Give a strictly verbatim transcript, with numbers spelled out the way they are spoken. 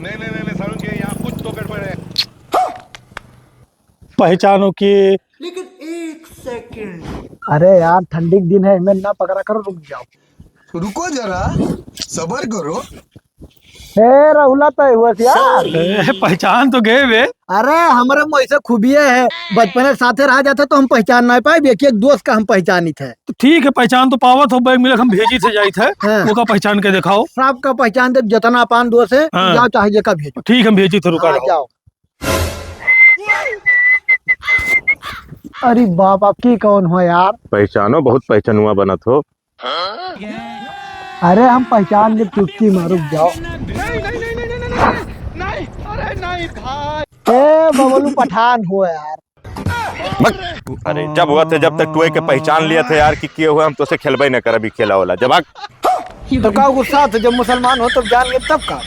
नहीं, नहीं, नहीं, नहीं, सारुण के यहाँ कुछ तो गड़बड़ है। पहचानो कि लेकिन एक सेकंड। अरे यार, ठंडी के दिन है, इमें ना पकड़ा करो, रुक जाओ। रुको जरा, सबर करो। ए, रहुला तो हुआ यार। ए, पहचान तो गए बे। अरे, हमरे में ऐसे खूबिये है, बचपने साथे रहा जाते तो हम पहचान ना पाए, एक एक दोस्त का हम पहचानित है। तो ठीक है, पहचान तो पावत हो, बैग मिलक हम भेजी थे जाइत है, हाँ। ओका पहचान के दिखाओ। सबका पहचान दे, जितना पान दोस्त है, हाँ। जाओ चाहे जेका भेजो। ठीक, हम भेजी थे, रुका हाँ, रहो। जाओ। अरे बाप, आप की कौन हो यार? पहचानो बहुत पहचानुआ बनत हो। अरे हम पहचान ले, चुटकी मारो, जाओ। नहीं, नहीं, नहीं, नहीं, नहीं, नहीं, नहीं, नहीं, अरे नहीं भाई। ए बबलू पठान हो यार। बक। अरे जब हुआ थे, जब तक टोए के पहचान लिया थे यार कि के हुआ, हम तो से खेलबे न करब ई खेला वाला। जब आ तो का गुस्सा थे, जब मुसलमान हो तब जान गए तब का?